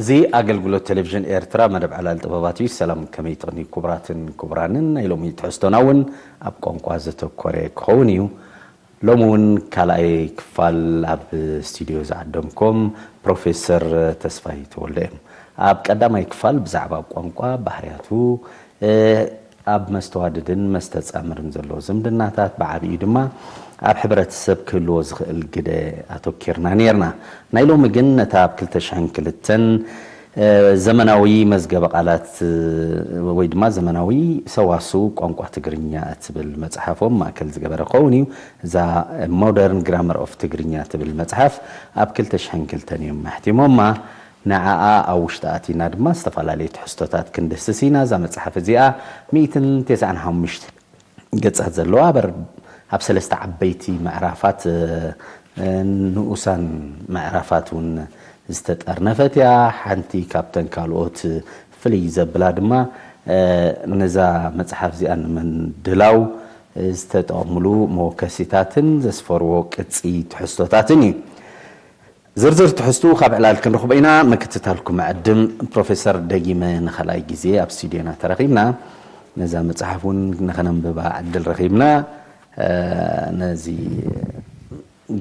እዚ ኣገልግሎት ቴሌቪዥን ኤርትራ መደብ ዕላል ጥበባት እዩ። ሰላም፣ ከመይ ትቕኒ ክቡራትን ክቡራንን? ናይ ሎሚ ትሕዝቶና እውን ኣብ ቋንቋ ዘተኮረ ክኸውን እዩ። ሎሚ እውን ካልኣይ ክፋል ኣብ ስቱድዮ ዝዓደምኩም ፕሮፌሰር ተስፋይ ተወልደ እዮም። ኣብ ቀዳማይ ክፋል ብዛዕባ ቋንቋ፣ ባህርያቱ፣ እ፣ ኣብ መስተዋድድን መስተጻምርን ዘለዎ ዝምድናታት፣ ብዓቢኡ ድማ ኣብ ሕብረተሰብ ክህልዎ ዝኽእል ግደ ኣተኪርና ነይርና። ናይ ሎሚ ግን ነታ ኣብ ክልተ ሽሕን ክልተን፣ እ፣ ዘመናዊ መዝገበ ቃላት፣ እ፣ ወይ ድማ ዘመናዊ ሰዋስው ቋንቋ ትግርኛ እትብል መጽሓፎም ማእከል ዝገበረ ክኸውን እዩ። እዛ ሞደርን ግራመር ኦፍ ትግርኛ ትብል መጽሓፍ ኣብ ክልተ ሽሕን ክልተን እዮም ኣሕቲሞማ። ንዓኣ ኣብ ውሽጢ ኣቲና ድማ ዝተፈላለዩ ትሕዝቶታት ክንድህስስ ኢና። እዛ መጽሓፍ እዚኣ ሚእትን ተስዓን ሓሙሽተ ገጻት ዘለዋ፣ ኣበር ኣብ ሰለስተ ዓበይቲ ምዕራፋት፣ እ፣ ንኡሳን ምዕራፋት እውን ዝተጠርነፈት እያ። ሓንቲ ካብተን ካልኦት ፍልይ ዘብላ ድማ፣ እ፣ ነዛ መጽሓፍ እዚኣ ንምድላው ዝተጠቐምሉ መወከሲታትን ዘስፈርዎ ቅጺ ትሕዝቶታትን እዩ። ዝርዝር ትሕዝቱ ካብ ዕላል ክንረኽቦ ኢና። ምክትታልኩም ዕድም ፕሮፌሰር፣ ደጊመ ንኻልኣይ ግዜ ኣብ ስቱድዮና ተረኺብና። ነዛ መጽሓፍ እውን ንኸነንብባ ዕድል ረኺብና። እ፣ ነዚ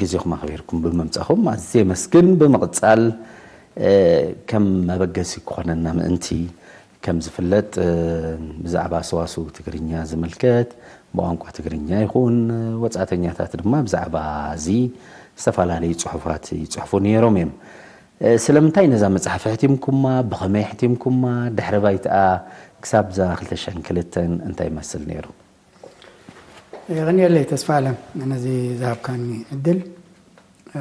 ግዜኹም ኣኽቢርኩም ብምምጻኹም ኣዝየ የመስግን። ብምቕጻል፣ እ፣ ከም መበገሲ ክኾነና ምእንቲ፣ ከም ዝፍለጥ፣ እ፣ ብዛዕባ ሰዋስው ትግርኛ ዝምልከት፣ ብቋንቋ ትግርኛ ይኹን ወጻእተኛታት ድማ ብዛዕባ እዚ ዝተፈላለዩ ጽሑፋት ይጽሕፉ ነይሮም እዮም። እ፣ ስለምንታይ ነዛ መጽሓፍ ኣሕቲምኩማ? ብኸመይ ኣሕቲምኩማ? ድሕሪ ባይትኣ ክሳብ እዛ ክልተ ሽሕን ክልተን እንታይ ይመስል ነይሩ? የቐንየለይ ተስፋ ኣለም ነዚ ዝሃብካኒ ዕድል። እ፣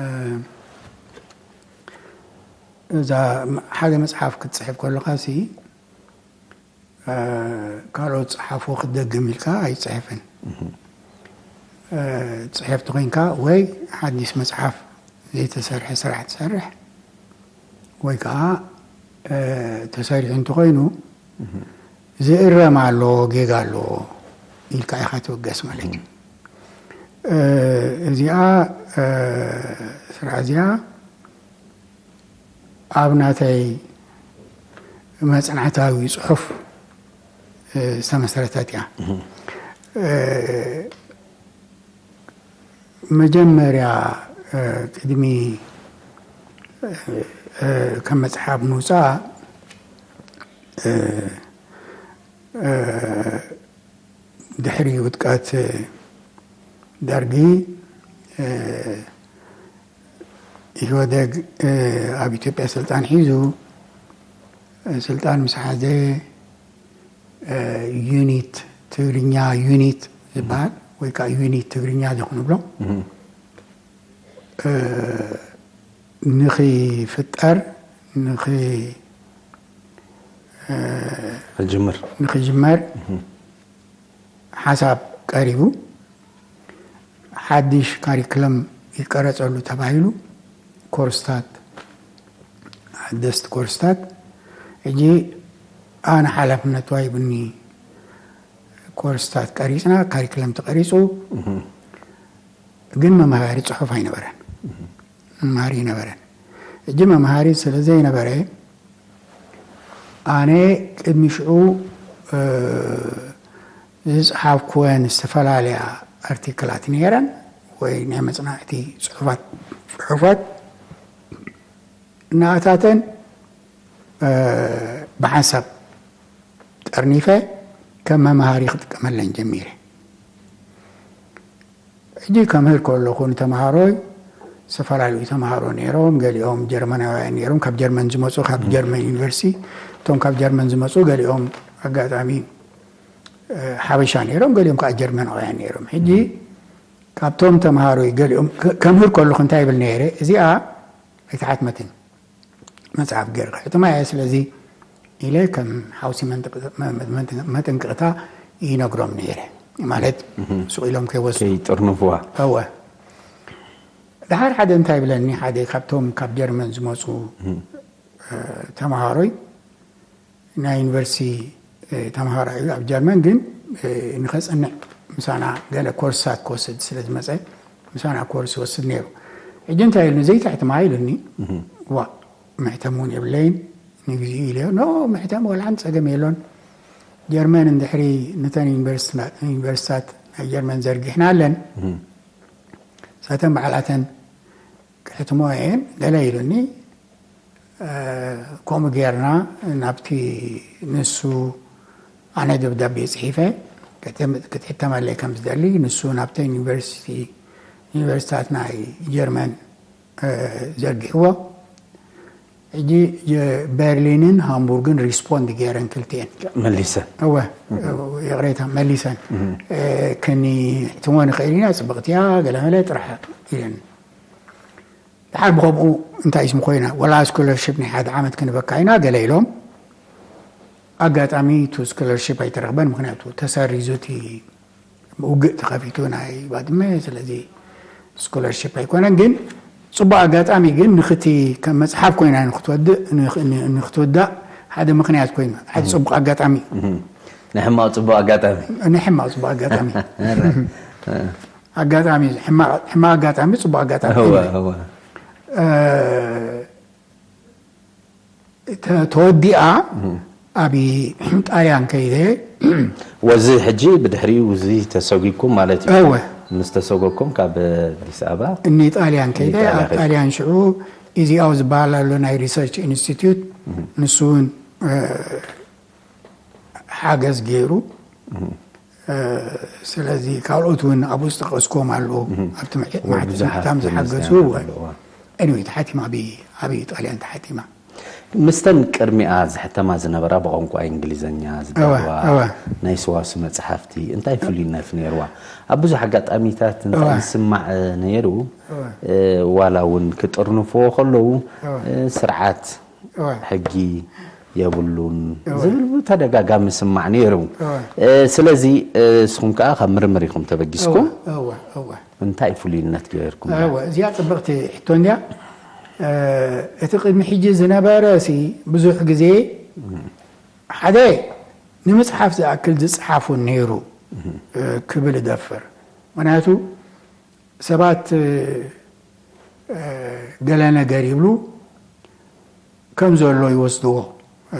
እዛ ም-፣ ሓደ መጽሓፍ ክትጽሕፍ ከለኻሲ፣ እ፣ ካልኦት ጸሓፉ ክትደግም ኢልካ ኣይጽሕፍን። እ፣ ጽሕፍቲ ኮይንካ ወይ ሓዲስ መጽሓፍ ዘይተሰርሐ ስራሕ ትሰርሕ፣ ወይ ከዓ፣ እ፣ ተሰሪሑ እንተኾይኑ ዝእረም ኣለዎ፣ ጌጋ ኣለዎ ኢልካ ኢኻ ትብገስ ማለት እዩ። እ፣ እዚኣ፣ እ፣ ስራሕ እዚኣ ኣብ ናተይ መጽናዕታዊ ጽሑፍ፣ እ፣ ዝተመስረተት እያ። እ፣ መጀመርያ፣ እ፣ ቅድሚ፣ እ፣ እ፣ ከም መጽሓፍ ምውጻእ፣ እ፣ እ፣ ድሕሪ ውድቀት ደርጊ፣ እ፣ ኢህወደግ፣ እ፣ ኣብ ኢትዮጵያ ስልጣን ሒዙ፣ እ፣ ስልጣን ምስ ሓዘ፣ እ፣ ዩኒት ትግርኛ፣ ዩኒት ዝበሃል ወይ ከዓ ዩኒት ትግርኛ ዶ ክንብሎ፣ እም። እ፣ ንኽፍጠር፣ ንኽ-፣ እ፣ ክጅምር። ንኽጅመር እም። ሓሳብ ቀሪቡ፣ ሓድሽ ካሪክለም ይቀረጸሉ ተባሂሉ፣ ኮርስታት፣ ሓደስቲ ኮርስታት። ሕጂ ኣነ ሓላፍነት ዋሂቡኒ፣ ኮርስታት ቀሪጽና፣ ካሪክለም ተቐሪጹ፣ እም። ግን መምሃሪ ጽሑፍ ኣይነበረን። እም። መምሃሪ ኣይነበረን። ሕጂ መምሃሪ ስለ ዘይነበረ፣ ኣነ ቅድሚ ሽዑ፣ እ፣ ዝጸሓፍኩወን ዝተፈላለያ ኣርቲክላት ነይረን፣ ወይ ናይ መጽናዕቲ ጽሑፋት፣ ጽሑፋት፣ ንኣታተን፣ እ፣ ብሓንሳብ ጠርኒፈ ከም መምሃሪ ክጥቀመለን ጀሚረ። ሕጂ ከምህር ከለኹ ንተምሃሮይ፣ ዝተፈላለዩ ተምሃሮ ነይሮም፣ ገሊኦም ጀርመናውያን ነይሮም፣ ካብ ጀርመን ዝመጹ፣ ካብ ጀርመን ዩኒቨርሲቲ፣ እቶም ካብ ጀርመን ዝመጹ ገሊኦም ኣጋጣሚ፣ እ፣ ሓበሻ ነይሮም፣ ገሊኦም ከዓ ጀርመናውያን ነይሮም። ሕጂ ካብቶም ተምሃሮይ ገሊኦም ከ-፣ ከምህር ከለኹ እንታይ ይብል ነይረ? እዚኣ ኣይተሓትመትን። መጽሓፍ ገይረ ክሕትማ እየ፣ ስለዚ ኢለ ከም ሓውሲ መንጥቅ-፣ መ-፣ መ-፣ መጠንቀቕታ ይነግሮም ነይረ። ማለት እህ። ሱቕ ኢሎም ከይወስዱ። ከይጥርንፍዋ። እወ። ድሓር ሓደ እንታይ ይብለኒ፣ ሓደ ካብቶም ካብ ጀርመን ዝመጹ፣ እህ። እ፣ ተምሃሮይ፣ ናይ ዩኒቨርሲቲ፣ እ፣ ተምሃራይ እዩ ኣብ ጀርመን፣ ግን፣ እ፣ ንኸጽንዕ ምሳና ገለ ኮርስታት ክወስድ ስለ ዝመጸ፣ ምሳና ኮርስ ይወስድ ነይሩ። ሕጂ እንታይ ኢሉኒ፣ ዘይትሕትማ ኢሉኒ። እህ። ዋእ፣ መሕተም እውን የብለይን፣ ንግዚኡ ኢለዮ። ኖ፣ ምሕታም ዋላ ሓንቲ ጸገም የሎን። ጀርመን እንድሕሪ ነተን ዩኒቨርሲቲና-፣ ዩኒቨርሲታት ናይ ጀርመን ዘርጊሕና ኣለን። ሳተን ባዕላተን ክሕትሞ እየን ገለ ኢሉኒ። እ፣ ከምኡ ጌርና ናብቲ ንሱ፣ ኣነ ደብዳቤ ጽሒፈ፣ ክትም-፣ ክትሕተመለይ ከም ዝደሊ፣ ንሱ ናብተን ዩኒቨርሲቲ፣ ዩኒቨርሲታት ናይ ጀርመን፣ እ፣ ዘርጊሕዎ። ሕጂ ጀ-፣ በርሊንን ሃምቡርግን ሪስፖንድ ገይረን ክልቲኤን። መሊሰን። እወ፣ ይቕሬታ፣ መሊሰን። እ፣ ክንሕትሞ ንኽእል ኢና፣ ጽብቕቲ እያ፣ ገለ መለ ጥራሕ ኢለን። ድሓር ብኸምኡ እንታይ ስም ኮይና፣ ወላ ስኮለርሺፕ ናይ ሓደ ዓመት ክንበካ ኢና፣ ገለ ኢሎም። ኣጋጣሚ እቲ ስኮለርሺፕ ኣይተረኽበን፣ ምኽንያቱ ተሰሪዙ እቲ ውግእ ተኸፊቱ ናይ ባድመ፣ ስለዚ ስኮለርሺፕ ኣይኮነን። ግን ጽቡቕ ኣጋጣሚ ግን ንኽቲ ከም መጽሓፍ ኮይና ንኽትወድእ፣ ንኽ-፣ ን-፣ ንኽትውዳእ ሓደ ምኽንያት ኮይና፣ ሓደ ጽቡቕ ኣጋጣሚ። እህ። ንሕማቕ ጽቡቕ ኣጋጣሚ። ንሕማቕ ጽቡቕ ኣጋጣሚ። ኣጋጣሚ፣ ሕማቕ፣ ሕማቕ ኣጋጣሚ፣ ጽቡቕ ኣጋጣሚ። እወ፣ እወ። እ፣ ተ-፣ ተወዲኣ ኣብ ጣልያን ከይደ። ወዚ ሕጂ ብድሕሪኡ እዚ ተሰጒግኩም ማለት እዩ። እወ። ምስ ተሰጎግኩም ካብ ኣዲስ ኣበባ ንጣልያን ከይደ፣ ንጣልያን ኣብ ከይደ። ጣልያን ሽዑ ኢዚኣው ዝበሃል ኣሎ ናይ ሪሰርች ኢንስቲትዩት፣ ንሱ እውን፣ እ፣ ሓገዝ ገይሩ። እ፣ ስለዚ ካልኦት እውን ኣብኡ ዝጠቐስኩም ኣለዉ። ኣብቲ ምሕ-፣ ወ-፣ ማሕት-፣ ብዙሓት ምሕታም ዝሓገዙ፣ ሚኒስትርያት እወ። ኣለዉ። ኤኒዌይ፣ ተሓቲማ ኣብ፣ ኣብ ጣልያን ተሓቲማ። ምስተን ቅድሚኣ ዝሕተማ ዝነበራ ብቋንቋ እንግሊዝኛ ዝዳለዋ እወ፣ እወ። ናይ ሰዋስው መጽሓፍቲ እንታይ ፍሉይነት ነይርዋ? ኣብ ብዙሕ ኣጋጣሚታት እንታይ እወ። ይስማዕ ነይሩ፣ እወ። እ፣ ዋላ እውን ክጥርንፍዎ ከለዉ፣ እወ። እ፣ ስርዓት እወ። ሕጊ የብሉን እወ። ዝብል ብተደጋጋሚ ስማዕ ነይሩ። እወ። እ፣ ስለዚ፣ እ፣ ንስኹም ከኣ ካብ ምርምር ኢኹም ተበጊስኩም። እወ፣ እወ፣ እወ። እንታይ ፍሉይነት ገይርኩም? እወ፣ እዚኣ ጽብቕቲ ሕቶ እንድያ። እ፣ እቲ ቅድሚ ሕጂ ዝነበረ ሲ ብዙሕ ግዜ ሓደ ንምጽሓፍ ዝኣክል ዝጸሓፉ ነይሩ፣ እ፣ ክብል እደፍር። ምኽንያቱ ሰባት፣ እ፣ ገለ ነገር ይብሉ፣ ከም ዘሎ ይወስድዎ። እ፣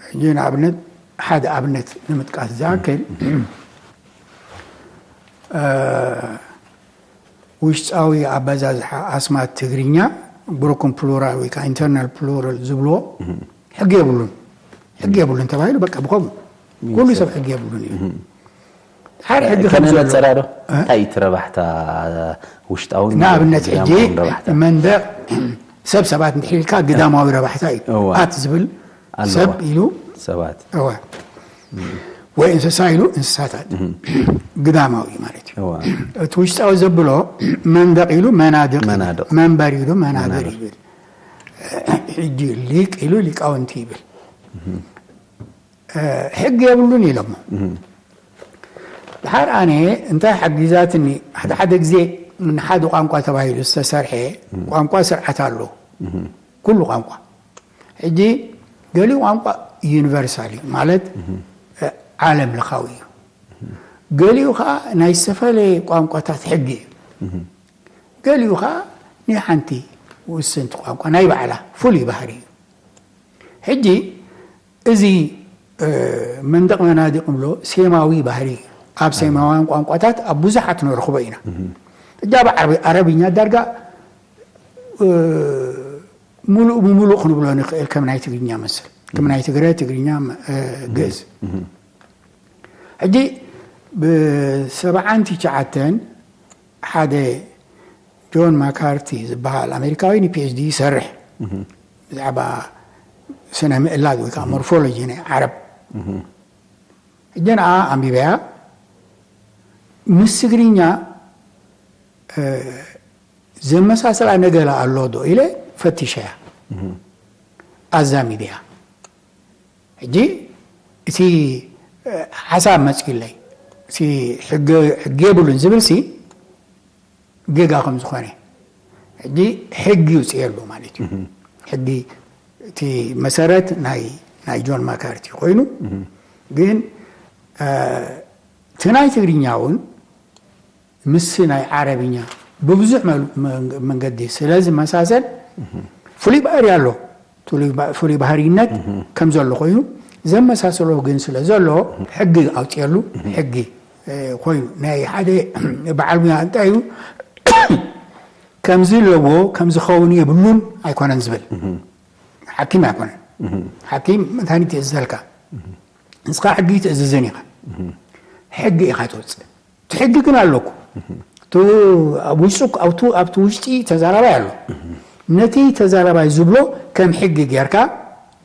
ሕጂ ንኣብነት፣ ሓደ ኣብነት ንምጥቃስ ዝኣክል፣ እ፣ ውሽጣዊ ኣበዛዝሓ ኣስማት ትግርኛ ብሮክን ፕሉራል ወይ ከዓ ኢንተርናል ፕሉራል ዝብልዎ ሕጊ የብሉን። ሕጊ የብሉን ተባሂሉ፣ በቃ፣ ብኸምኡ ኩሉ ሰብ ሕጊ የብሉን እዩ። ሓደ ሕጊ ከም ከነ ዘሎ ነጸራ ዶ? እ? እንታይ እቲ ረባሕታ ውሽጣውን ንኣብነት ሕጂ ግዳማውን ረባሕታ? መንደቕ ሰብ ሰባት እንድሕር ኢልካ ግዳማዊ ረባሕታ እዩ። እዋ። ኣት ዝብል ኣለዋ። ሰብ ኢሉ ሰባት። እዋ። ወይ እንስሳ ኢሉ እንስሳታት። ግዳማዊ ማለት እዩ። እዋ። እቲ ውሽጣዊ ዘብሎ መንደቕ ኢሉ መናድቕ ይብል። መናድቕ። መንበር ኢሉ መናብር መናብር። ይብል። ሕጂ ሊቅ ኢሉ ሊቃውንቲ ይብል። እ፣ ሕጊ የብሉን ኢሎሞ። ድሓር ኣነ እንታይ ሓጊዛትኒ፣ ሓደ ሓደ ግዜ ንሓደ ቋንቋ ተባሂሉ ዝተሰርሐ ቋንቋ ስርዓት ኣሎ። ኩሉ ቋንቋ። ሕጂ ገሊኡ ቋንቋ ዩኒቨርሳል እዩ፣ ማለት፣ እ፣ ዓለም ለኻዊ እዩ። ገሊኡ ኸዓ ናይ ዝተፈላለየ ቋንቋታት ሕጊ እዩ። ገሊኡ ኸዓ ናይ ሓንቲ ውስንቲ ቋንቋ ናይ ባዕላ ፍሉይ ባህሪ እዩ። ሕጂ እዚ፣ እ፣ መንደቕ መናድቕ ንብሎ ሴማዊ ባህሪ እዩ። ኣብ ሴማውያን ቋንቋታት ኣብ ብዙሓት ንረኽቦ ኢና። ሕጂ ኣብ ዓረብ-፣ ዓረብኛ ዳርጋ፣ እ፣ ሙሉእ ብሙሉእ ክንብሎ ንኽእል ከም ናይ ትግርኛ መሰል። ከም ናይ ትግረ፣ ትግርኛ፣ እ፣ ግእዝ። ሕጂ ብሰብዓን ትሽዓተን ሓደ ጆን ማካርቲ ዝበሃል ኣሜሪካዊ ን ፒ ኤች ዲ ይሰርሕ። ብዛዕባ ስነ ምእላድ ወይ ከዓ ሞርፎሎጂ ናይ ዓረብ። ሕጂ ንኣ ኣንቢበያ ምስ ትግርኛ፣ እ፣ ዘመሳሰላ ነገላ ኣሎ ዶ ኢለ ፈቲሸያ። ኣዛሚደያ። ሕጂ እቲ፣ እ፣ ሓሳብ መጺኡለይ። እቲ ሕገ-፣ ሕጊ የብሉን ዝብል ሲ ጌጋ ከም ዝኾነ። ሕጂ ሕጊ ይውጽእ ኣሎ ማለት እዩ። ሕጊ እቲ መሰረት ናይ፣ ናይ ጆን ማካርቲ ኮይኑ፣ ግን፣ እ፣ እቲ ናይ ትግርኛ እውን ምስ ናይ ዓረብኛ ብብዙሕ መል-፣ መን-፣ መንገዲ ስለ ዝመሳሰል ፍሉይ ባህሪ ኣሎ። እቲ ፍሉይ ባ-፣ ፍሉይ ባህርይነት ከም ዘሎ ኮይኑ ዘመሳሰሎ ግን ስለ ዘሎ ሕጊ ኣውፅየሉ ሕጊ፣ እ፣ ኮይኑ ናይ ሓደ በዓል ሙያ እንታይ እዩ ከምዚ ኣለዎ ከምዚ ኸውን የብሉን ኣይኮነን ዝብል ሓኪም ኣይኮነን። ሓኪም መድሃኒት ይእዝዘልካ፣ ንስኻ ሕጊ ትእዝዝን ኢኻ። ሕጊ ኢኻ ትወፅእ። እቲ ሕጊ ግን ኣለኩ። እቲ ኣብ ውሽጡ፣ ኣብቱ-፣ ኣብቲ ውሽጢ ተዛራባይ ኣሎ። ነቲ ተዛራባይ ዝብሎ ከም ሕጊ ጌርካ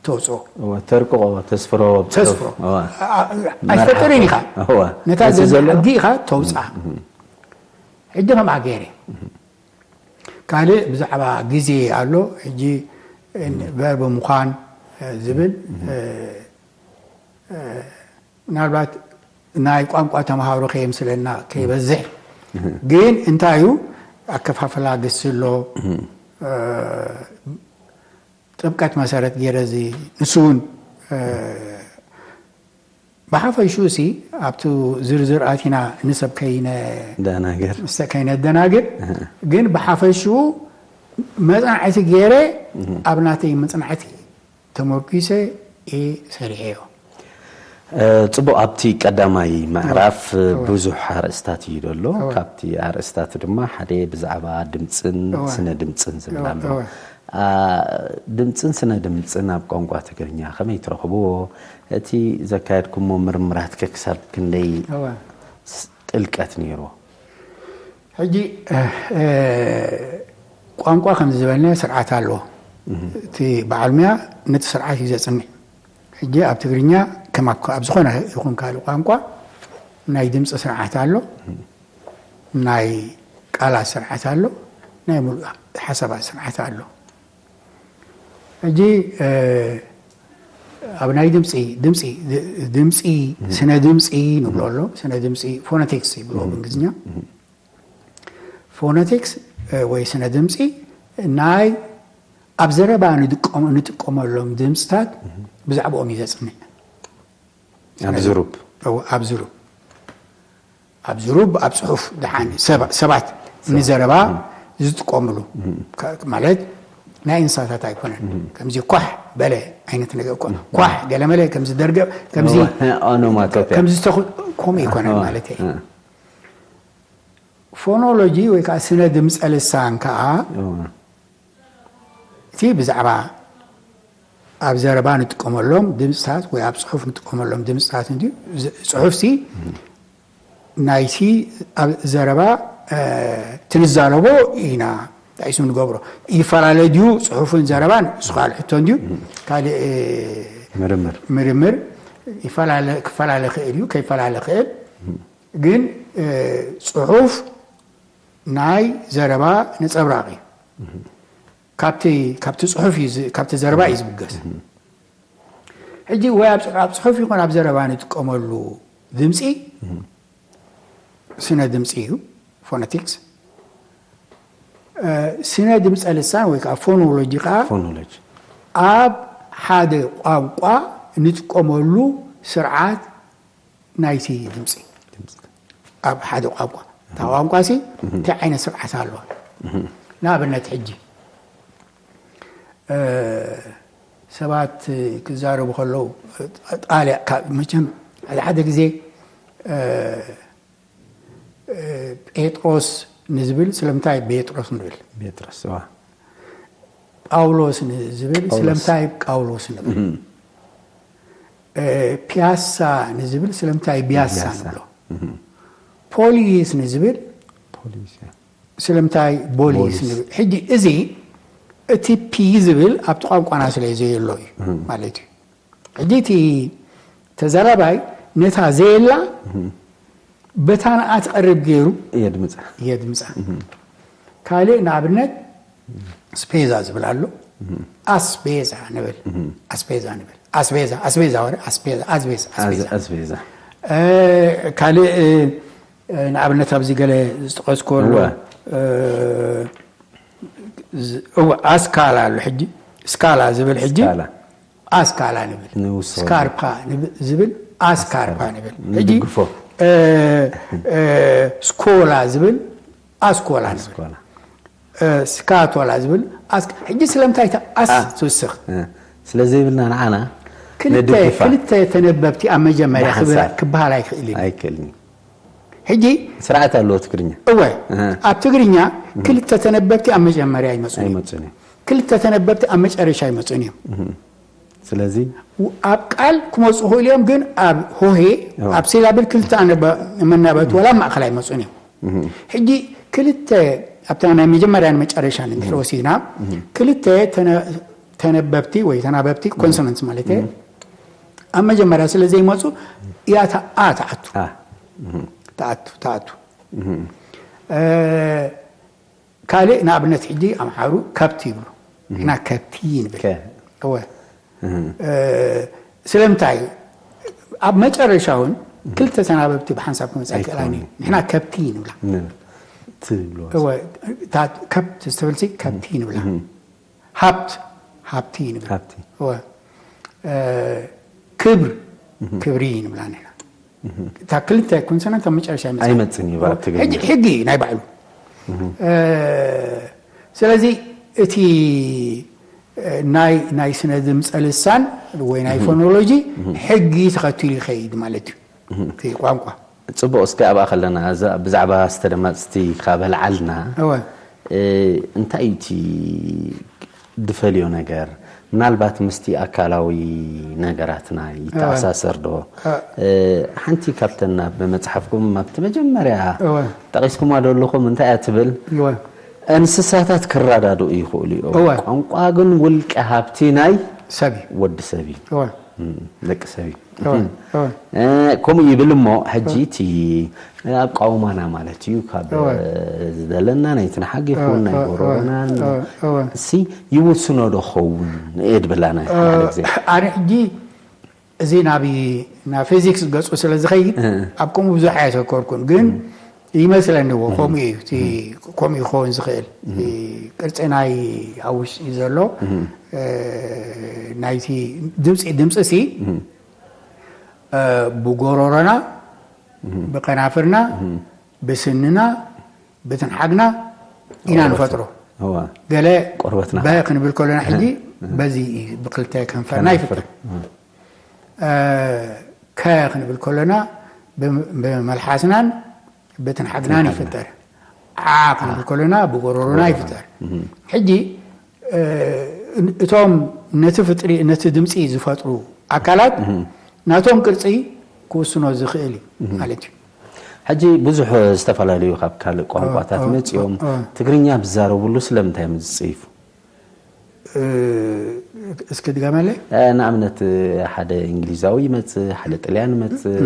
ተውፅኦ። እወ፣ ተርቅቖ፣ ተስፍሮ፣ ኣብ ጽሑፍ። ተስፍሮ። እወ። ኣ-፣ ኣ-፣ መርሓ። ኣይትፈጥርን ኢኻ። እወ። ነታ ነቲ ዘሎ ሕጊ ኢኻ ተውፅኣ። ሕጂ ከምኣ ገይረ። ካልእ ብዛዕባ ግዜ ኣሎ። ሕጂ ቨርብ ምዃን፣ እ፣ ዝብል፣ እ፣ እ፣ ምናልባት ናይ ቋንቋ ተምሃሮ ከየምስለና ከይበዝሕ፣ ግን እንታይ እዩ ኣከፋፍላ ግሲ ኣሎ፣ እ፣ ጥብቀት መሰረት ገይረ እዚ ንሱ እውን፣ እ፣ ብሓፈሽኡ ሲ ኣብቲ ዝርዝር ኣቲና ንሰብ ከይነ-፣ ደናግር። ንሰ-፣ ከይነደናግር፣ ግን ብሓፈሽኡ መጽናዕቲ ገይረ ኣብ ናተይ መጽናዕቲ ተመርኲሰ እየ ሰሪሐዮ። እ፣ ጽቡቕ፣ ኣብቲ ቀዳማይ ምዕራፍ እወ። ብዙሕ ኣርእስታት እዩ ዘሎ። እወ። ካብቲ ኣርእስታት ድማ ሓደ ብዛዕባ ድምጽን እወ። ስነ ድምጽን ዝብል እወ፣ ኣሎ። እወ። ኣ፣ ድምጽን ስነ ድምጽን ኣብ ቋንቋ ትግርኛ ከመይ ትረኽብዎ? እቲ ዘካየድኩሞ ምርምራት ከ ክሳብ ክንደይ እወ። ስ-፣ ጥልቀት ነይርዎ? ሕጂ፣ እ፣ እ፣ ቋንቋ ከም ዝበልና ስርዓት ኣለዎ። እህ። እቲ በዓል ሙያ ነቲ ስርዓት እዩ ዘጽንዕ። ሕጂ ኣብ ትግርኛ ከም ኣብ፣ ኣብ ዝኾነ ይኹን ካልእ ቋንቋ ናይ ድምፂ ስርዓት ኣሎ፣ ናይ ቃላት ስርዓት ኣሎ፣ ናይ ሙሉእ ሓሳባት ስርዓት ኣሎ። ሕጂ፣ እ፣ ኣብ ናይ ድምፂ፣ ድምፂ፣ ድ-፣ ድምፂ፣ እህ። ስነ ድምፂ ንብሎ እህ። ኣሎ፣ ስነ ድምፂ ፎነቲክስ ይብሎ እህ። ብእንግሊዝኛ። እህ። ፎነቲክስ፣ እ፣ ወይ ስነ ድምፂ ናይ ኣብ ዘረባ ንጥቀሞ-፣ ንጥቀመሎም ድምፅታት እህ። ብዛዕባኦም እዩ ዘፅንዕ። ኣብ ዝሩብ። እው፣ ኣብ ዝሩብ። ኣብ ዝሩብ፣ ኣብ ጽሑፍ ደሓን ሰባ-፣ ሰባት ንዘረባ ዝጥቀምሉ። ከ-፣ ማለት ናይ እንስሳታት ኣይኮነን። ከምዚ ኳሕ በለ ዓይነት ነገር እኮ፣ ኳሕ ገለመለ ከምዚ ደርገ-፣ ከምዚ፣ ኦኖማቶፔያ። ከምዚ ዝተኹ-፣ ከምኡ ኣይኮነን ማለት እዩ። ፎኖሎጂ ወይ ከዓ ስነ ድምፀ ልሳን ከዓ እቲ ብዛዕባ ኣብ ዘረባ ንጥቀመሎም ድምፅታት ወይ ኣብ ፅሑፍ ንጥቀመሎም ድምፅታት እንድዩ። ዝ-፣ ፅሑፍሲ ናይቲ ኣብ ዘረባ፣ እ፣ ትንዛረቦ ኢና እንታይ ስም ንገብሮ። ይፈላለ ድዩ ፅሑፍን ዘረባን? እሱ ካልእ ሕቶ እንድዩ። ካልእ፣ እ፣ ምርምር። ምርምር ይፈላለ፣ ክፈላለ ክእል እዩ፣ ከይፈላለ ክእል። ግን፣ እ፣ ፅሑፍ ናይ ዘረባ ነጸብራቕ እዩ። ካብቲ፣ ካብቲ ጽሑፍ እዩ ዝ-፣ ካብቲ ዘረባ እዩ ዝብገስ። ሕጂ ወይ ኣብ ጽ-፣ ኣብ ጽሑፍ ይኹን ኣብ ዘረባ ንጥቀመሉ ድምጺ ስነ ድምጺ እዩ፣ ፎነቲክስ። እ፣ ስነ ድምጸ ልሳን ወይ ከዓ ፎኖሎጂ ከዓ ፎኖሎጂ። ኣብ ሓደ ቋንቋ ንጥቀመሉ ስርዓት ናይቲ ድምጺ። ድምጺ። ኣብ ሓደ ቋንቋ። እታ ቋንቋ ሲ እንታይ ዓይነት ስርዓት ኣለዋ? ንኣብነት ሕጂ፣ እ፣ ሰባት ክዛረቡ ከለዉ፣ ጣልያ-፣ ካብ፣ መቸም ሓደ ሓደ ግዜ፣ እ፣ እ፣ ጴጥሮስ ንዝብል ስለምንታይ ጴጥሮስ ንብል? ጴጥሮስ፣ እዋ። ጳውሎስ ንዝብል ጳውሎስ። ስለምንታይ ጳውሎስ ንብል? እም። እ፣ ፒያሳ ንዝብል ስለምንታይ ቢያሳ ቢያሳ። ንብሎ? እም። ፖሊስ ንዝብል ፖሊስ፣ ያ። ስለምንታይ ቦሊስ ቦሊስ። ንብል? ሕጂ እዚ እቲ ፒ ዝብል ኣብቲ ቋንቋና ስለ ዘየሎ እዩ እም። ማለት እዩ። ሕጂ እቲ ተዛራባይ ነታ ዘየላ እም። በታ ንኣ ትቐርብ ገይሩ የድምጻ። የድምጻ። እም። ካልእ ንኣብነት ስፔዛ ዝብል ኣሎ። እም። ኣስቤዛ ንብል። እም። ኣስቤዛ ንብል። ኣስቤዛ፣ ኣስቤዛ ወረ፣ ኣስቤዛ፣ ኣስቤዛ፣ ኣዝ-፣ ኣስቤዛ። ኣስቤዛ። እ፣ ካልእ፣ እ፣ ንኣብነት ኣብዚ ገለ ዝጠቐስኩ ኣሎ። እወ። እ፣ ዝ-፣ እወ፣ ኣስካላ ኣሎ ሕጂ። ስካላ ዝብል ሕጂ ስካላ። ኣስካላ ንብል። ንውስኽ ስካርፓ ንብ-፣ ዝብል ኣስካርፓ ንብል። ሕጂ፣ ንድግፎ። እ፣ እ፣ ስኮላ ዝብል ኣስኮላ ንብል። ኣስኮላ። ስካት ዋላ ዝብል ኣስ ሕጂ ስለምንታይ እቲ ኣስ ትውስኽ? ስለ ዘይብልና ንዓና ክልተ ተነበብቲ ኣብ መጀመርያ ክበሃል ኣይክእል እዩ። ኣይክእልን። ሕጂ ስርዓት ኣለዎ ትግርኛ። እወ ኣብ ትግርኛ ክልተ ተነበብቲ ኣብ መጀመርያ ይመፁ እዮም። ክልተ ተነበብቲ ኣብ መጨረሻ ይመፁን እዮም። ስለዚ ኣብ ቃል ክመፁ ክእሉ እዮም፣ ግን ኣብ ሆሄ ኣብ ሲላብል ክልተ መናበብቲ ዋላ ኣብ ማእኸል ኣይመፁን እዮም። ሕጂ ክልተ ኣብታ ናይ መጀመርያን መጨረሻን እንድሕር ወሲድና ክልተ ተነ- ተነበብቲ ወይ ተናበብቲ ኮንሶነንትስ ማለት እየ ኣብ መጀመርያ ስለ ዘይመፁ እያ እታ ኣ ትኣቱ ኣ ትኣቱ ትኣቱ ካልእ ንኣብነት ሕጂ ኣምሓሩ ከብት ይብሉ ኢና ከብቲ ንብል እወ ስለምንታይ ኣብ መጨረሻ እውን ክልተ ተናበብቲ ብሓንሳብ ክመፅእ ኣይክእላን እዩ። ንሕና ከብቲ ንብላ ትብሎ እወ እታ ከብት ዝተበልሲ ከብቲ ንብላ ሃብት ሃብቲ ንብል ሃብቲ እወ ክብር ክብሪ ንብላ ንሕና እታ ክልተ ኮንሶናንት ኣብ መጨረሻ ይመፅእ ኣይመፅን እዩ ኣብ ትግርኛ ሕጊ ናይ ባዕሉ ስለዚ እቲ ናይ ናይ ስነ ድምፀ ልሳን ወይ ናይ ፎኖሎጂ ሕጊ ተኸቲሉ ይኸይድ ማለት እዩ እቲ ቋንቋ ፅቡቅ እስከ ኣብኣ ከለና እዛ ብዛዕባ ኣስተደማፅቲ ካብ ኣልዓልና እወ እንታይ እዩ እቲ ድፈልዮ ነገር ምናልባት ምስቲ ኣካላዊ ነገራትና ይተኣሳሰር ዶ ሓንቲ ካብተን ናብ መፅሓፍኩም ኣብቲ መጀመርያ ጠቂስኩማ ዘለኹም እንታይ እያ ትብል እንስሳታት ክረዳድኡ ይኽእሉ እዮም ቋንቋ ግን ውልቀ ሃብቲ ናይ ሰብ ወዲ ሰብ እዩ እወ ደቂ ሰብ እዩ ከምኡ ይብል እሞ ሕጂ እቲ ኣቃውማና ማለት እዩ ካብ ዝደለና ናይ ትንሓግ ይኹን ናይ ጎረሮናን ሲ ይውስኖ ዶ ኸውን እየ ድብላ ናይ ሓደ ግዜ ኣነ ሕጂ እዚ ናብ ናብ ፊዚክስ ገፁ ስለ ዝኸይድ ኣብ ከምኡ ብዙሕ ኣየተኮርኩን ግን ይመስለኒ እዎ ከምኡ እዩ እቲ ከምኡ ይኸውን ዝኽእል እቲ ቅርፂ ናይ ኣብ ውሽጢ ዘሎ ናይቲ ድምፂ ድምፂ ሲ ብጎሮሮና ብከናፍርና ብስንና ብትንሓግና ኢና ንፈጥሮ እዋ ገለ ቆርበትና በ ክንብል ከሎና ሕጂ በዚ እዩ ብክልተ ከንፈርና ይፍጠር ከ ክንብል ከሎና ብመልሓስናን ብትንሓግናን ይፍጠር ዓ ክንብል ከሎና ብጎሮሮና ይፍጠር ሕጂ እቶም ነቲ ፍጥሪ ነቲ ድምፂ ዝፈጥሩ ኣካላት ናቶም ቅርፂ ክውስኖ ዝኽእል እዩ ማለት እዩ ሕጂ ብዙሕ ዝተፈላለዩ ካብ ካልእ ቋንቋታት መፂኦም ትግርኛ ብዛረብሉ ስለምንታይ እዮም ዝፅይፉ እስኪ ድገመለይ ንኣብነት ሓደ እንግሊዛዊ ይመፅእ ሓደ ጥልያን ይመፅእ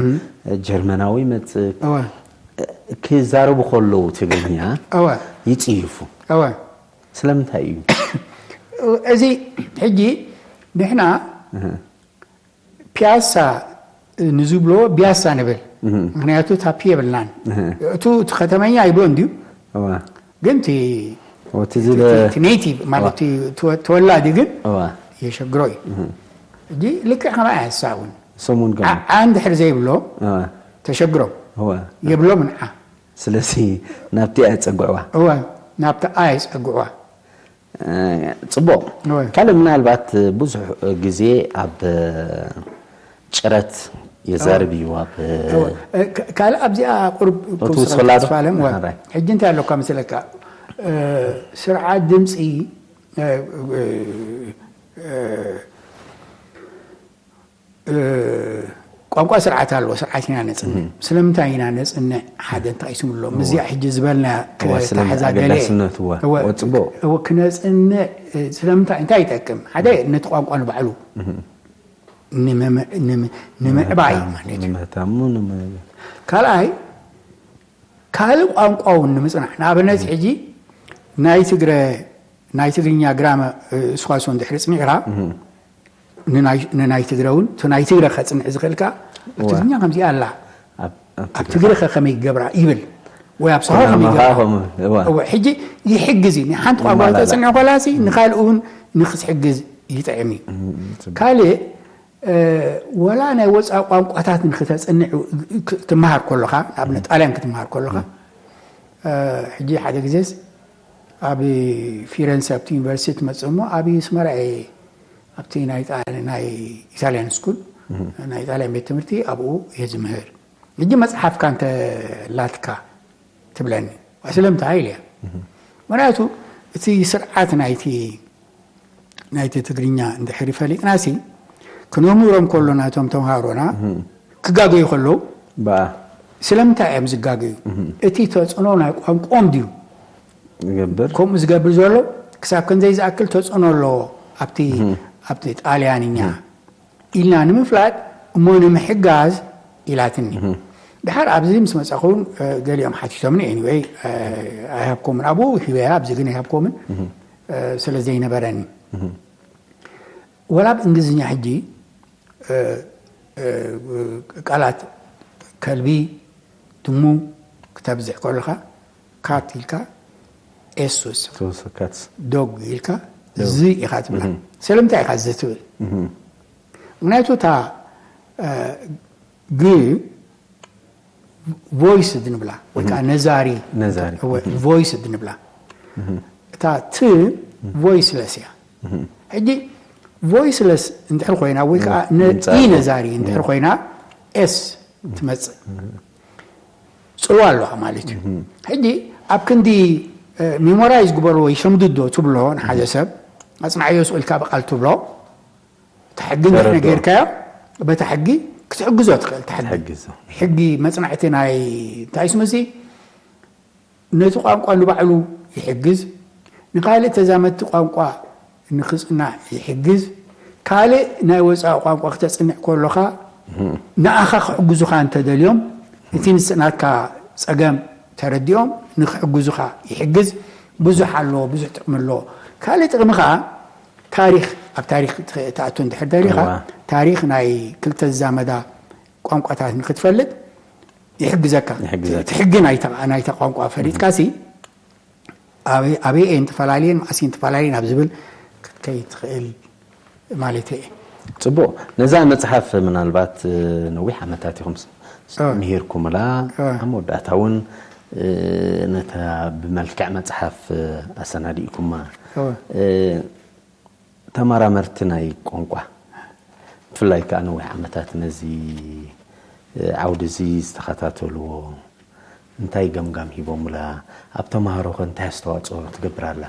ጀርመናዊ ይመፅእ እወ ክዛረቡ ከለዉ ትግርኛ እወ ይፅይፉ እወ ስለምንታይ እዩ እዚ ሕጂ ንሕና ፒያሳ ንዝብሎ ቢያሳ ንብል ምክንያቱ ታፒ የብልናን እቱ እቲ ከተመኛ ይብሎ እንድዩ እዋ ግን እቲ እቲ ዝለ እቲ ኔቲቭ ማለት እቲ ተወ- ተወላዲ ግን እዋ የሸግሮ እዩ እጂ ልክዕ ከማ ያሳ እውን ሰሙን ገ ዓ- ዓ እንድሕር ዘይብሎ እዋ ተሸግሮ እዋ የብሎ ምንዓ ስለዚ ናብቲ ኣየፀግዕዋ እወ ናብቲ ኣ የፀግዕዋ ፅቡቅ እወ ካልእ ምናልባት ብዙሕ ግዜ ኣብ ጭረት የዛርብ እዩ ኣብ እወ። እ፣ ካ- ካልእ ኣብዚኣ ቁርብ ትውስኸላ ዶ? ፋለም ኣራይ። ሕጂ እንታይ ኣለኳ መስለካ እ፣ ስርዓት ድምፂ እ፣ እ፣ እ፣ እ፣ ቋንቋ ስርዓት ኣለዎ ስርዓት ኢና ነፅንዕ ስለምንታይ ኢና ነፅንዕ ሓደ እንታይ ስምሎ ምስዚኣ ሕጂ ዝበልና እወ፣ ስለምንታይ ተሓዛገለ ኣገዳስነቱ እወ። እወ፣ እወ፣ ፅቡቅ። እወ፣ ክነፅንዕ እ፣ ስለምንታይ እንታይ ይጠቅም ሓደ ነቲ ቋንቋ ንባዕሉ ንምም- ንም- ንምዕባይ ማለት እዩ ንምህታሙ ንመ- ካልኣይ ካልእ ቋንቋ እውን ንምፅናሕ ንኣብነት ሕጂ ናይ ትግረ ናይ ትግርኛ ግራመ ስኳሶ እንድሕሪ ፅኒዕካ ንናይ- ንናይ ትግረ እውን እቲ ናይ ትግረ ከፅንዕ ዝኽእል ከዓ ኣብ ትግርኛ ከምዚኣ ኣላ ኣብ- ኣብ ኣብ ትግረ ከ ከመይ ይገብራ ይብል ወይ ኣብ ሰሆ ከመይ ቁናማ ይገብራ ከም- እዋ። እወ፣ ሕጂ ይሕግዝ እዩ ንሓንቲ ቋንቋ ይማላላእ። ተፅንዕ ኮላሲ ንካልእ እውን ንክትሕግዝ ይጥዕም እዩ ካልእ እ፣ ወላ ናይ ወፃኢ ቋንቋታት ንክተፅንዕ ክ- ትመሃር ከለካ ንኣብነት ጣልያን ክትመሃር ከለካ እ፣ ሕጂ ሓደ ግዜስ ኣብ ፊረንሰ ኣብቲ ዩኒቨርሲቲ ትመጽእ እሞ ኣብ ስመራ እየ ኣብቲ ናይ ጣል- ናይ ኢታልያን ስኩል ናይ ጣልያን ቤት ትምህርቲ ኣብኡ እየ ዝምህር። ሕጂ መጽሓፍካ እንተ ላትካ ትብለኒ ስለምንታይ ኢለ እያ። ምክንያቱ እቲ ስርዓት ናይቲ ናይቲ ትግርኛ እንድሕሪ ፈሊጥናሲ ክነምህሮም ከሎና እቶም ተምሃሮና ክጋገዩ ከለዉ ብኣ ስለምንታይ እዮም ዝጋገዩ? እቲ ተጽዕኖ ናይ ቋንቋኦም ድዩ? ዝገብር ከምኡ ዝገብር ዘሎ ክሳብ ክንደይ ዝኣክል ተጽዕኖ ኣለዎ ኣብቲ ኣብቲ ጣልያንኛ ኢልና ንምፍላጥ እሞ ንምሕጋዝ ኢላትኒ። ድሓር ኣብዚ ምስ መጻኹን ገሊኦም ሓቲቶምኒ anyway ኣይሃብኮምን ኣብኡ ሂበያ ኣብዚ ግን ኣይሃብኮምን ስለ ዘይነበረኒ ወላ ብ እንግሊዝኛ ሕጂ ቃላት ከልቢ ድሙ ክተብዝሕ ከለኻ ካት ኢልካ ኤስ ወስኽ ተወሰካት ዶግ ኢልካ ዝ ኢኻ ትብላ ስለምንታይ ኢኻ ዝ ትብል ምክንያቱ እታ ግ ቮይስ ድንብላ ወይ ከዓ ነዛሪ ነዛሪ። ቮይስ ድንብላ እታ ት ቮይስለስ እያ ሕጂ ቮይስለስ እንድሕር ኮይና ወይ ከዓ ኢ ነዛሪ እንድሕር ኮይና ኤስ ትመፅእ ፅልዋ ኣለዋ ማለት እዩ ሕጂ ኣብ ክንዲ ሚሞራይዝ ግበሮ ወይ ሸምድዶ ትብሎ ንሓደ ሰብ ኣፅናዓዮ ስቕ ኢልካ ብቓል ትብሎ እቲ ሕጊ እንድሕር ነገርካዮ በቲ ሕጊ ክትሕግዞ ትኽእል እቲ ሕጊ ሕግዞ ሕጊ መፅናዕቲ ናይ እንታይ ስሙ እዚ ነቲ ቋንቋ ንባዕሉ ይሕግዝ ንካልእ ተዛመድቲ ቋንቋ ንክፅናዕ ይሕግዝ ካልእ ናይ ወፃኢ ቋንቋ ክተፅንዕ ከለካ ንኣኻ ክሕግዙካ እንተደልዮም እቲ ንስናትካ ፀገም ተረዲኦም ንክሕግዙካ ይሕግዝ ብዙሕ ኣለዎ ብዙሕ ጥቅሚ ኣለዎ ካልእ ጥቅሚ ከዓ ታሪክ ኣብ ታሪክ ትኣቱ እንድሕር ደሊካ ታሪክ ናይ ክልተ ዝዛመዳ ቋንቋታት ንክትፈልጥ ይሕግዘካ ይሕግዘካ። እቲ ሕጊ ናይታ ናይታ ቋንቋ ፈሊጥካ ሲ ኣበይ- ኣበይ እየን ተፈላለየን መዓስ እየን ተፈላለየን ኣብ ዝብል ክትከይድ ትኽእል ማለት እየ ፅቡቅ ነዛ መፅሓፍ ምናልባት ነዊሕ ዓመታት ኢኹም ስ- እ። ምሂርኩምላ እ። ኣብ መወዳእታ እውን እ፣ ነታ ብመልክዕ መፅሓፍ ኣሰናዲእኩማ እ። እ፣ ተመራመርቲ ናይ ቋንቋ ብፍላይ ከዓ ነዊሕ ዓመታት ነዚ ዓውዲ እዚ ዝተኸታተልዎ እንታይ ገምጋም ሂቦምላ? ኣብ ተምሃሮኸ እንታይ ኣስተዋፅኦ ትገብር ኣላ?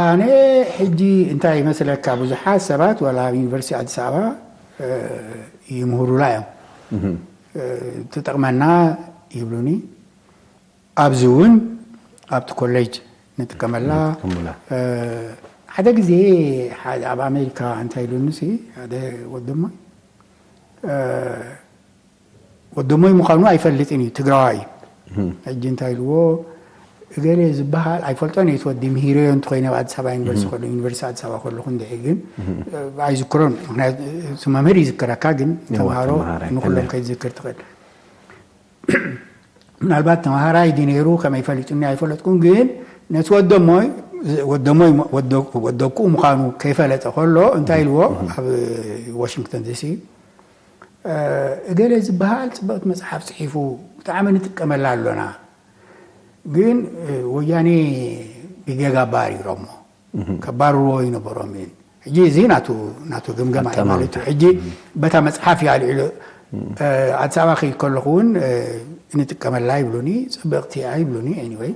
ኣነ ሕጂ እንታይ ይመስለካ ብዙሓት ሰባት ዋላ ኣብ ዩኒቨርሲቲ ኣዲስ ኣበባ ይምህሩላ እዮም ትጠቕመና ይብሉኒ ኣብዚ እውን ኣብቲ ኮሌጅ ንጥቀመላ ሓደ ግዜ ኣብ ኣሜሪካ እንታይ ኢሉኒ ሓደ ወድማ ወደሞይ ምዃኑ ኣይፈልጥን እዩ ትግራዋይ እዩ ሕጂ እንታይ ኢልዎ እገሌ ዝበሃል ኣይፈልጦን እየ ትወዲ ምሂረዮ እንተኮይነ ኣብ ኣዲስ ኣበባ ዩኒቨርሲቲ ከሎ ዩኒቨርሲቲ ኣዲስ ኣበባ ከለኩ እንድዒ ግን ኣይዝክሮን ምክንያቱ መምህር ይዝክረካ ግን ተምሃሮ ንኩሎም ከይትዝክር ትኽእል ምናልባት ተምሃራይ ድዩ ነይሩ ከመይ ፈሊጡኒ ኣይፈለጥኩን ግን ነቲ ወደሞይ ወደሞይ ወደኩኡ ምዃኑ ከይፈለጠ ከሎ እንታይ ኢልዎ ኣብ ዋሽንግተን ዲሲ እገሌ ዝበሃል ፅብቕቲ መፅሓፍ ፅሒፉ ብጣዕሚ ንጥቀመላ ኣሎና ግን ወያኔ ብጌጋ ኣባሪሮሞ ከባርርዎ ይነበሮም እየን ሕጂ እዚ ናቱ ናቱ ግምገማ እዩ ማለት እዩ ሕጂ በታ መፅሓፍ እያ ኣልዒሉ ኣዲስ ኣበባ ከይድ ከለኹ እውን ንጥቀመላ ይብሉኒ ፅብቕቲ እያ ይብሉኒ anyway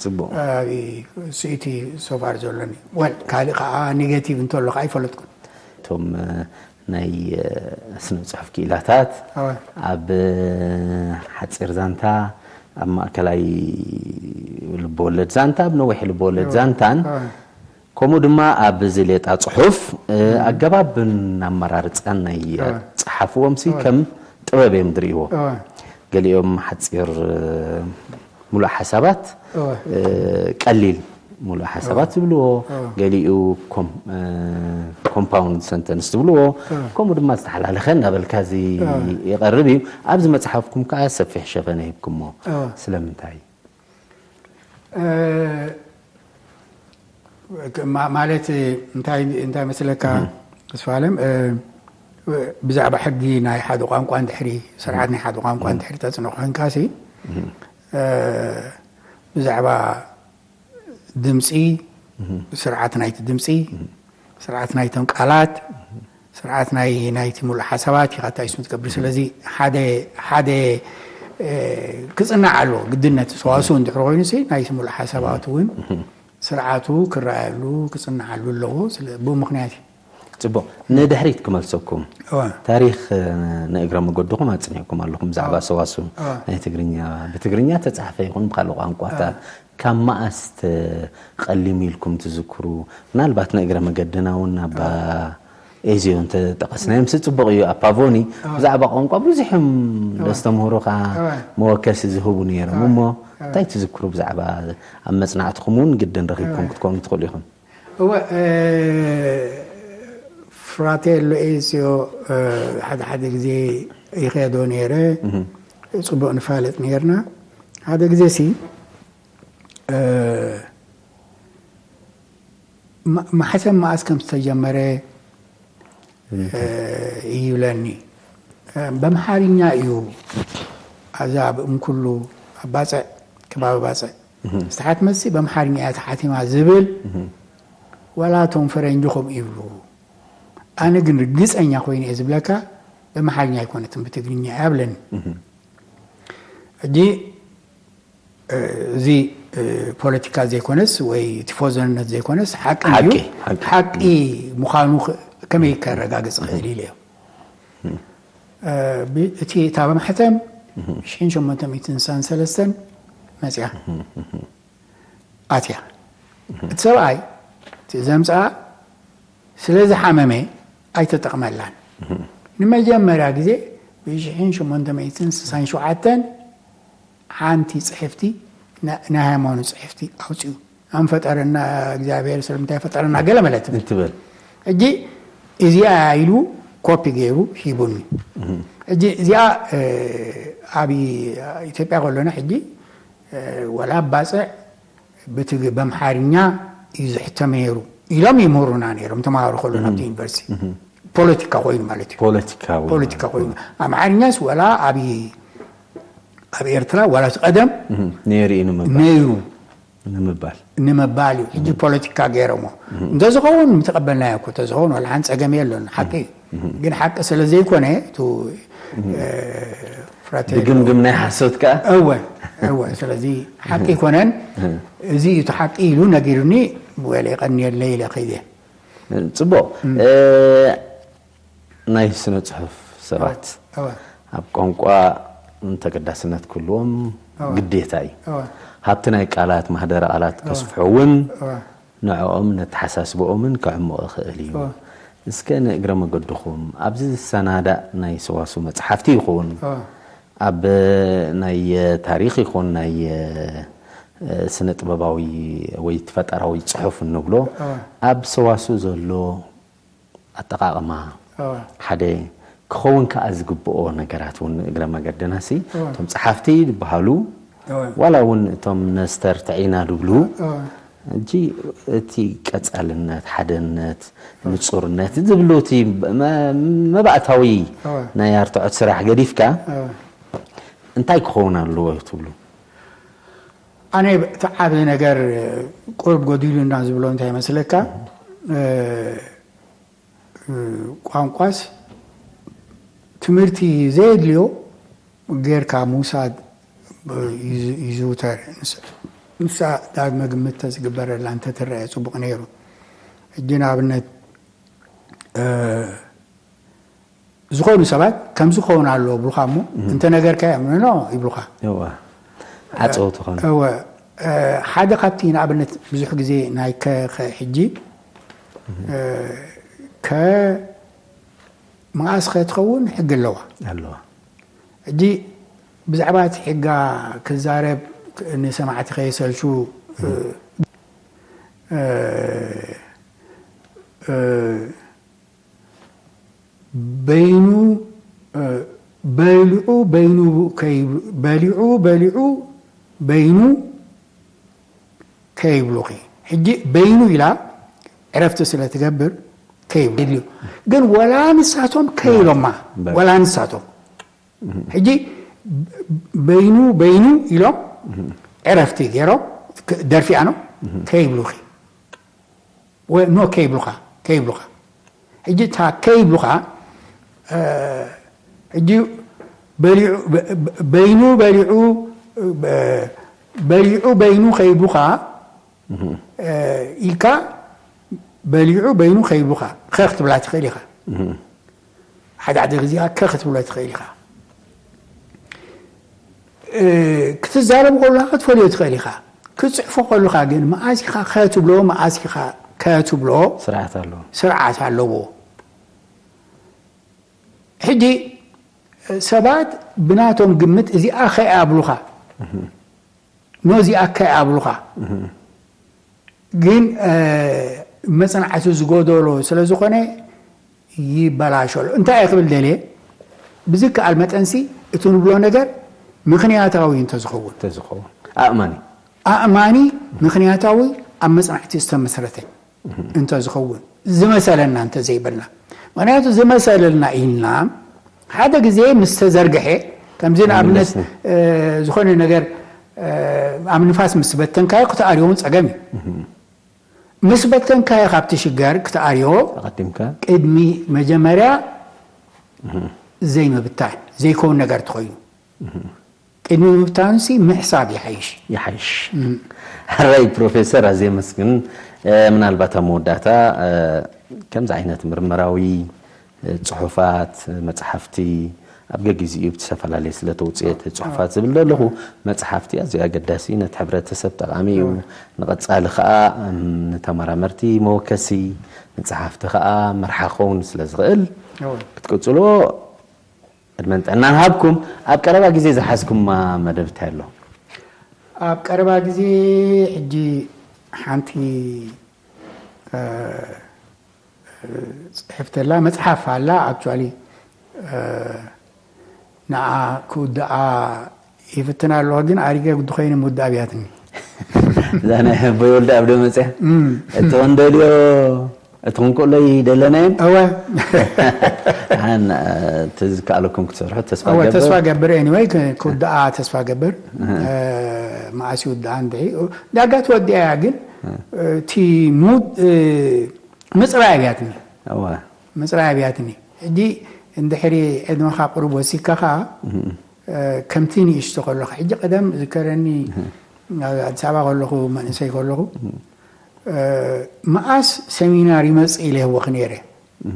ፅቡቅ ስኢቲ ሶፋር ዘሎኒ ወል ካልእ ከዓ ኔጋቲቭ እንተሎ ከዓ ይፈለጥኩን እቶም ናይ ስነ ፅሑፍ ክኢላታት ኣወ። ኣብ ሓፂር ዛንታ ኣብ ማእከላይ ልበወለድ ዛንታ ኣብ ነዊሕ ልበወለድ ዛንታን ከምኡ ድማ ኣብዚ ሌጣ ፅሑፍ ኣገባብን ኣመራርፃን ናይ ፀሓፍዎም ሲ ከም ጥበብ እዮም ዝርእይዎ ገሊኦም ሓፂር ሙሉእ ሓሳባት ቀሊል ሙሉእ ሓሳባት ዝብልዎ ገሊኡ ኮምፓውንድ ሰንተንስ ዝብልዎ ከምኡ ድማ ዝተሓላለኸ እናበልካ እዚ ይቐርብ እዩ ኣብዚ መፅሓፍኩም ከዓ ሰፊሕ ሸፈነ ሂብኩሞ ስለምንታይ ማለት እንታይ መስለካ ተስፋለም ብዛዕባ ሕጊ ናይ ሓደ ቋንቋ እንድሕሪ ስርዓት ናይ ሓደ ቋንቋ እንድሕሪ ተፅንዖ ኮንካ ሲ ብዛዕባ ድምፂ፣ ስርዓት ናይቲ ድምፂ፣ ስርዓት ናይቶም ቃላት፣ ስርዓት ናይ ናይቲ ሙሉእ ሓሳባት ኢኻ ታይስም ትገብር። ስለዚ ሓደ ሓደ እ፣ ክጽናዕ ኣለዎ ግድነት። ሰዋስው እንድሕር ኮይኑ ሲ ናይቲ ሙሉእ ሓሳባት እውን ስርዓቱ ክረኣየሉ ክጽናዓሉ ኣለዎ። ስለ ብኡ ምኽንያት እዩ። ጽቡቕ። ንድሕሪት ክመልሰኩም። እወ። ታሪኽ፣ እ፣ ንእግረ መገድኹም ኣጽኒዕኩም ኣለኹም ብዛዕባ እወ። ሰዋስው እወ። ናይ ትግርኛ፣ ብትግርኛ ተጻሕፈ ይኹን ብኻልእ ቋንቋታት እወ። ካብ መኣስ ተቐሊሙ ኢልኩም ትዝክሩ? ምናልባት ንእግረ መገድና እውን ኣባ እወ። ኤዝዮ እንተጠቐስናዮም ሲ ጽቡቕ እዩ። ኣብ ፓቮኒ እወ። ብዛዕባ ቋንቋ ብዙሕ እዮም እወ። ዘስተምህሩኻ እወ። መወከሲ ዝህቡ ነይሮም። እወ። እሞ እወ። እንታይ ትዝክሩ ብዛዕባ ኣብ መጽናዕትኹም እውን ግድን ረኺብኩም እወ። ክትኮኑ ትኽእሉ ኢኹም። እወ፣ እ፣ ፍራቴሎ ኤዝዮ፣ እ፣ ሓደ ሓደ ግዜ ይኸዶ ነይረ። እህ። ጽቡቕ ንፋለጥ ነይርና። ሓደ ግዜ ሲ፣ እ፣ ማ-፣ ማሕተም መኣስ ከም ዝተጀመረ፣ እ፣ ይብለኒ። እ፣ በምሓርኛ እዩ ኣዛ ኣብ እንኩሉ ኣብ ባጽዕ፣ ከባቢ ባጽዕ። እህ። ዝተሓትመሲ በምሓርኛ እያ ተሓቲማ ዝብል፣ እህ። ዋላ እቶም ፈረንጂ ከምኡ ይብሉ። ኣነ ግን ርግጸኛ ኮይነ እየ ዝብለካ፣ በምሓርኛ ኣይኮነትን፣ ብትግርኛ እያ ብለኒ። እህ። ሕጂ፣ እ፣ እዚ፣ እ፣ ፖለቲካ ዘይኮነስ ወይ ቲፎዞነት ዘይኮነስ ሓቂ ሓቂ፣ እዩ። ሓቂ። ሓቂ ምዃኑ ክ-፣ ከመይ ከረጋግጽ እኽእል ኢለ እየ። እ፣ ብ-፣ እቲ እታ በማሕተም ሽሕን ሸሞንተ ሚእትን ስሳን ሰለስተን መጽያ ኣትያ። እቲ ሰብኣይ እቲ ዘምጽኣ ስለ ዝሓመመ ኣይተጠቕመላን። ንመጀመርያ ግዜ ብሽሕን ሸሞንተ ሚእትን ስሳን ሸውዓተን ሓንቲ ጽሕፍቲ፣ ና-፣ ናይ ሃይማኖት ጽሕፍቲ ኣውጺኡ። "መን ፈጠረና እግዚኣብሔር፣ ስለምንታይ ፈጠረና?" ገለ መለ ትብል። እንትብል። ሕጂ እዚኣ ኢሉ ኮፒ ገይሩ ሂቡኒ። እህ። ሕጂ እዚኣ፣ እ፣ ኣብ ኢትዮጵያ ከሎና ሕጂ፣ እ፣ ወላ ኣብ ባጽዕ ብትግ-፣ በምሓርኛ እዩ ዝሕተም ነይሩ ኢሎም ይምህሩና ነይሮም ተማሃሮ ከሎና እህ። ኣብቲ ዩኒቨርሲቲ። እህ። ፖለቲካ ኮይኑ ማለት እዩ። ፖለቲካዊ ፖለቲካ ማለት ኮይኑ። እዩ። ኣምሓርኛስ ወላ ኣብ፣ ኣብ ኤርትራ ዋላ እቲ ቀደም እህ። ነይሩ እዩ ንምባል። ነይሩ። ንምባል። ንምባል እዩ። ሕጂ ፖለቲካ ገይሮሞ። እህ። እንተዝኸውን ምተቐበልናዮ እኮ፣ እንተዝኸውን ዋላ ሓንቲ ጸገም የሎን። ሓቂ እዩ። እህ። ግን ሓቂ ስለ ዘይኮነ፣ እቱ፣ እህ። እ፣ ፍራቴሎ ድግምግም ናይ ሓሶት ከኣ። እወ፣ እወ። ስለዚ ሓቂ ኣይኮነን። እህ። እዚ እዩ እቲ ሓቂ ኢሉ ነጊሩኒ፣ ወለ የቐንየለይ ኢለ ከይደ። ጽቡቕ። እም። እ፣ ናይ ስነ ጽሑፍ ሰባት እወ። ኣብ ቋንቋ ተገዳስነት ክህልዎም እወ። ግዴታ እዩ። እወ። ሃብቲ ናይ ቃላት፣ ማህደረ ቃላት እወ። ከስፍሑ እውን እወ። ንዕኦም ነተሓሳስብኦምን ከዕምቑ ይኽእል እዩ። እወ። እስከ ንእግረ መገድኹም ኣብዚ ዝሰናዳእ ናይ ሰዋስው መጽሓፍቲ ይኹን እወ። ኣብ ናይ ታሪኽ ይኹን ናይ፣ እ፣ ስነ ጥበባዊ ወይ ፈጠራዊ ጽሑፍ እንብሎ እወ። ኣብ ሰዋስው ዘሎ ኣጠቓቕማ እወ። ሓደ ክኸውን ከኣ ዝግብኦ ነገራት እውን እግረ መገድና ሲ እወ። እቶም ጸሓፍቲ ዝበሃሉ እወ። ዋላ እውን እቶም ነስተርትዕ ኢና ዝብሉ እወ። ሕጂ እቲ ቀጻልነት፣ ሓደነት፣ እወ። ንጹርነት ዝብሉ እቲ መ-፣ መባእታዊ እወ። ናይ ኣርትዖት ስራሕ ገዲፍካ እወ። እንታይ ክኸውን ኣለዎ ትብሉ? ኣነ እቲ ዓቢ ነገር ቁሩብ ጎዲሉና ዝብሎ እንታይ ይመስለካ? እ፣ እ፣ ቋንቋስ ትምህርቲ ዘየድልዮ ጌርካ ምውሳድ ይዝ-፣ ይዝውተር። ንስ-፣ ንሳ ዳግመ ግምት ተዝግበረላ እንተትረአ ጽቡቕ ነይሩ። ሕጂ ንኣብነት፣ እ፣ ዝኾኑ ሰባት ከምዚ ክኸውን ኣለዎ ብሉኻ እሞ፣ እህ። እንተ ነገርካዮም፣ "ኖ፣ ኖ" ይብሉኻ። እወ። ዓጸውቲ ኾኑ። እወ። እ፣ ሓደ ካብቲ ንኣብነት ብዙሕ ግዜ ናይ ከ-፣ ከ-፣ ሕጂ፣ እህ። እ፣ ከ-፣ መኣስ ከ ትኸውን ሕጊ ኣለዋ። ኣለዋ። ሕጂ ብዛዕባ እቲ ሕጋ ክዛረብ ክ-፣ ንሰማዕቲ ከየሰልቹ፣ እ፣ እህ። እ፣ እ፣ በይኑ፣ እ፣ በሊዑ በይኑ ከይ-፣ በሊዑ በሊዑ በይኑ ከይብሉኺ። ሕጂ በይኑ ኢላ ዕረፍቲ ስለ ትገብር ከይብሉ። ግን ወላ ንሳቶም ከይሎማ፣ በል። ወላ ንሳቶም። ሕጂ በይኑ በይኑ ኢሎም ዕረፍቲ ገይሮም ክ-፣ ደርፊ ኣኖ ከይብሉኺ፣ ወይ ኖ ከይብሉኻ፣ ከይብሉኻ። ሕጂ እታ ከይብሉኻ፣ እ፣ ሕጂ በሊዑ፣ በ-፣ በ-፣ በይኑ በሊዑ፣ በ-፣ በሊዑ በይኑ ከይብሉኻ፣ እ፣ ኢልካ በሊዑ በይኑ ከይብሉኻ፣ ኸ ክትብላ ትኽእል ኢኻ። ሓደ ሓደ ግዜ ከ ክትብሎ ትኽእል ኢኻ። እ፣ ክትዛረብ ከለኻ ክትፈልዮ ትኽእል ኢኻ። ክትጽሕፎ ከለኻ ግን መኣስ ኢኻ ከ ትብሎ፣ መኣስ ኢኻ ከ ትብሎ ስርዓት ኣለዎ። ስርዓት ኣለዎ። ሕጂ ሰባት ብናቶም ግምት እዚኣ ከ ይኣብሉኻ። ኖ እዚኣ ከ ይኣብሉኻ። ግን፣ እ፣ መጽናዕቲ ዝጎደሎ ስለ ዝኾነ ይበላሸሉ። እንታይ እየ ክብል ደልየ? ብዝከኣል መጠንሲ እቲ ንብሎ ነገር ምኽንያታዊ እንተዝኸውን። እንተዝኸውን። ኣእማኒ። ኣእማኒ፣ ምኽንያታዊ፣ ኣብ መጽናዕቲ ዝተመስረተ እንተዝኸውን። ዝመሰለና እንተዘይበልና። ምኽንያቱ ዝመሰለልና ኢልና ሓደ ግዜ ምስ ተዘርግሐ፣ ከምዚ ንኣብነት፣ መለስና። እ፣ ዝኾነ ነገር፣ እ፣ ኣብ ንፋስ ምስ በተንካዮ ክትኣርዮ እውን ጸገም እዩ። ምስ በተንካዮ ካብቲ ሽገር ክትኣርዮ ኣቐዲምካ። ቅድሚ መጀመርያ ዘይምብታን፣ ዘይከውን ነገር ተኾይኑ። ቅድሚ ምብታንሲ ምሕሳብ ይሓይሽ። ይሓይሽ። ሕራይ ፕሮፌሰር፣ ኣዝየ የመስግን። እ፣ ምናልባት ኣብ መወዳእታ፣ እ፣ ከምዚ ዓይነት ምርምራዊ፣ እ፣ ጽሑፋት፣ መጽሓፍቲ ኣብ ገጊዚኡ ብዝተፈላለየ ስለ ተውጽኤት ጽሑፋት ዝብል ዘለኹ፣ መጽሓፍቲ ኣዝዩ ኣገዳሲ፣ ነቲ ሕብረተሰብ ጠቓሚ እዩ። ንቐጻሊ ኸኣ፣ እም፣ ንተመራመርቲ መወከሲ፣ ንጸሓፍቲ ኸኣ መርሓ ክኸውን ስለ ዝኽእል፣ እወ። ክትቅጽልዎ ዕድመን ጥዕናን ሃብኩም። ኣብ ቀረባ ግዜ ዝሓዝኩማ መደብ እንታይ ኣሎ? ኣብ ቀረባ ግዜ ሕጂ ሓንቲ፣ እ፣ ጽሕፍተላ መጽሓፍ ኣላ። ኣክቹዋሊ፣ እ፣ ንዓ ክውድኣ ይፍትን ኣለኹ፣ ግን ኣሪገ ግዲ ኮይነ ምውዳእ ኣብያትኒ። እዛ ናይ ኣቦይ ወልደ ኣብ ዶ መጽያ? እም። እተወን ደልዮ እቲ ክንክእሎ ይደለናየን? እወ። ኣን-፣ እቲ ዝከኣለኩም ክትሰርሑ ተስፋ እወ፣ ገብር። ተስፋ ገብር። ኤኒወይ፣ ክ-፣ ክውድኣ ተስፋ ገብር። እህ። እ፣ መዓስ ይውድኣ እንድዒ። ዳጋ ተወዲኣ እያ፣ ግን፣ እህ። እቲ ሙድ፣ እ፣ ምጽራይ ኣብያትኒ። እወ። ምጽራይ ኣብያትኒ። ሕጂ እንድሕሪ ዕድመኻ ቁሩብ ወሲካ ኸኣ፣ እህ። እ፣ ከምቲ ንእሽቶ ከለኻ፣ ሕጂ ቀደም ዝከረኒ፣ እህ። ኣብ ኣዲስ ኣበባ ከለኹ፣ መንእሰይ ከለኹ፣ እህ። እ፣ መኣስ ሰሚናር ይመጽእ ኢለ ይህወኽ ነይረ። እህ።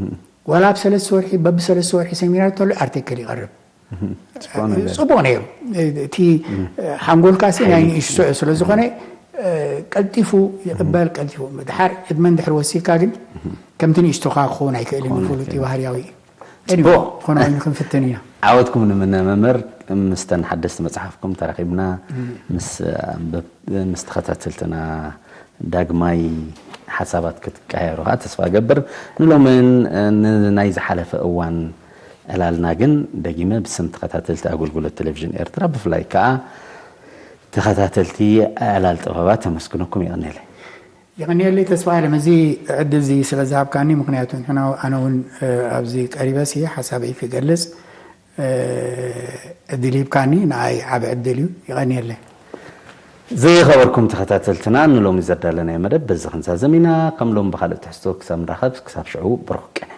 ዋላ ኣብ ሰለስተ ወርሒ፣ በብሰለስተ ወርሒ ሰሚናር ተሎ ኣርቲክል ይቐርብ። እህ። ጽቡቕ ነገር። ጽቡቕ ነይሩ። እቲ፣ እህ። ሓንጎልካ ሲ ናይ ሓይሊ። ንእሽቶ ስለ ዝኾነ፣ እ፣ ቀልጢፉ ይቕበል፣ እህ። ቀልጢፉ። ድሓር ዕድመ እንድሕር ወሲካ ግን፣ እህ። ከምቲ ንእሽቶኻ ክኸውን ኣይክእልን እዩ፣ ክኸውን ፍሉጥ እዩ፣ ኣይክእልን። ባህርያዊ እዩ። ጽቡቕ። Anyway፣ ዝኾነ ኮይኑ ክንፍትን ኢና። ዓወትኩም ንምነ መምህር፣ ምስተን ሓደስቲ መጽሓፍኩም ተራኺብና፣ እም። ምስ ኣንበብ-፣ ምስ ተኸታተልትና ዳግማይ ሓሳባት ክትቀያየሩ ኸኣ ተስፋ እገብር። ንሎምን ንናይ ዝሓለፈ እዋን ዕላልና ግን ደጊመ ብስም ተኸታተልቲ ኣገልግሎት ቴሌቪዥን ኤርትራ፣ ብፍላይ ከኣ ተኸታተልቲ ዕላል ጥበባት ተመስግነኩም የቐንየለይ። የቐንየለይ ተስፋ ኣለም፣ እዚ ዕድል እዚ ስለ ዝሃብካኒ፣ ምኽንያቱ ንሕና፣ ኣነ እውን፣ እ፣ ኣብዚ ቀሪበ ሲ ሓሳበይ ክገልጽ፣ እ፣ ዕድል ሂብካኒ፣ ንኣይ ዓቢ ዕድል እዩ። የቐንየለይ። ዝኸበርኩም ተኸታተልትና፣ ንሎሚ ዘዳለናዮ መደብ በዚ ክንዛዝም ኢና። ከም ሎሚ ብኻልእ ትሕዝቶ ክሳብ ንራኸብ፣ ክሳብ ሽዑ ብሩኽ ቅነ።